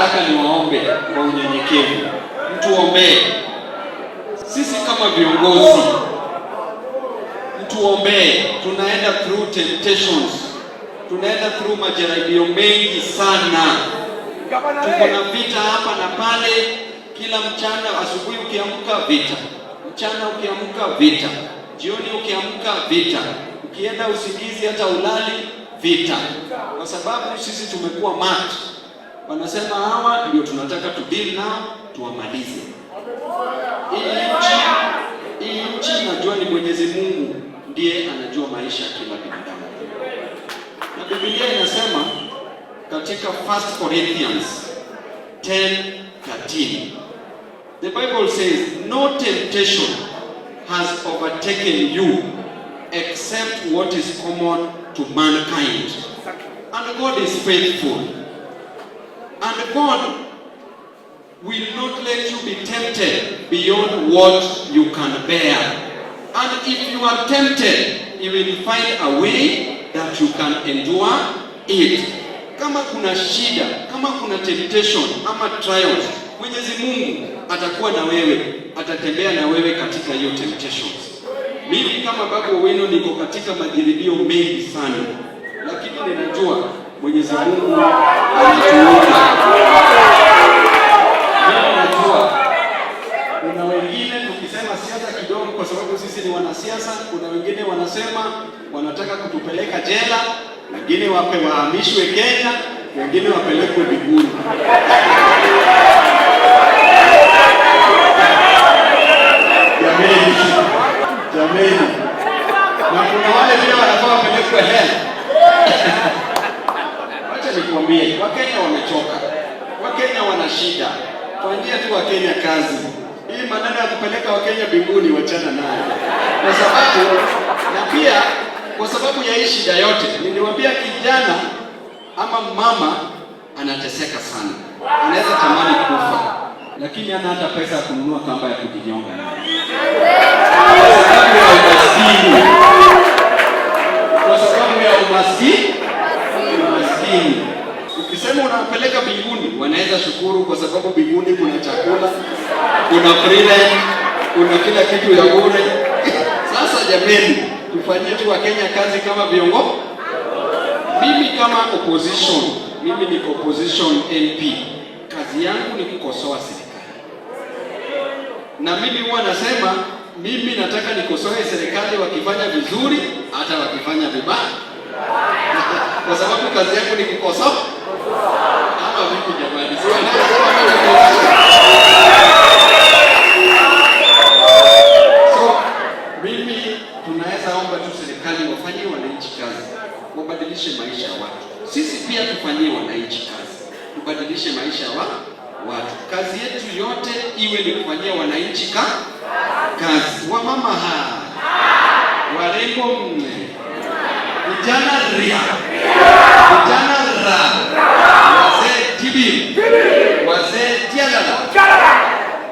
Nataka niwaombe kwa unyenyekevu, mtuombee sisi kama viongozi, mtuombee. Tunaenda through temptations, tunaenda through majaribio mengi sana. Tuko na vita hapa na pale, kila mchana. Asubuhi ukiamka vita, mchana ukiamka vita, jioni ukiamka vita, ukienda usingizi hata ulali vita, kwa sababu sisi tumekuwa marked. Wanasema hawa ndio tunataka tu deal nao, tuwamalize. Hii nchi najua ni Mwenyezi Mungu ndiye anajua maisha ya kila binadamu, na Biblia inasema katika 1 Corinthians 10:13, the Bible says, "No temptation has overtaken you except what is common to mankind. And God is faithful. And God will not let you be tempted beyond what you can bear. And if you are tempted, He will find a way that you can endure it." Kama kuna shida, kama kuna temptation ama trials, Mwenyezi Mungu atakuwa na wewe, atatembea na wewe katika hiyo temptations. Mimi kama Babu Owino niko katika majaribio mengi sana, lakini ninajua Mwenyezi Mungu anatuona. Mimi najua kuna wengine tukisema siasa kidogo, kwa sababu sisi ni wanasiasa, kuna wengine wanasema wanataka kutupeleka jela, wengine wape wahamishwe Kenya, wengine wapelekwe mbinguni. Jameni, jameni, na kuna wale pia wanafaa wapelekwe hell. Wacha nikuambie, Wakenya wamechoka, Wakenya wana shida. Fanyia tu Wakenya kazi. Hii maneno ya kupeleka Wakenya mbinguni, wachana nayo, kwa sababu na pia kwa sababu ya hii shida yote, niliwaambia kijana ama mama anateseka sana, anaweza tamani kufa, lakini hana hata pesa ya kununua kamba ya kujinyonga nayo, kwa sababu ya umaskini, kwa sababu ya umaskini. Ukisema unawapeleka mbinguni, wanaweza shukuru kwa sababu mbinguni kuna chakula, kuna free rent, kuna kila kitu ya bure. Sasa jameni, tufanyie tu Wakenya kazi kama viongozi. Mimi kama opposition, mimi ni opposition MP, kazi yangu ni kukosoa serikali, na mimi huwa nasema mimi nataka nikosoe serikali wakifanya vizuri, hata wakifanya vibaya, kwa sababu kazi yangu ni kukosoa. Ama vipi jamani? Si wanasema mimi ni opposition? So mimi tunaweza omba tu serikali wafanyie wananchi kazi, wabadilishe maisha ya watu. Sisi pia tufanyie wananchi kazi, tubadilishe maisha ya watu. Kazi yetu yote iwe ni kufanyia wananchi kazi. Wamama ha, warembo mme, vijana ria, vijana ra.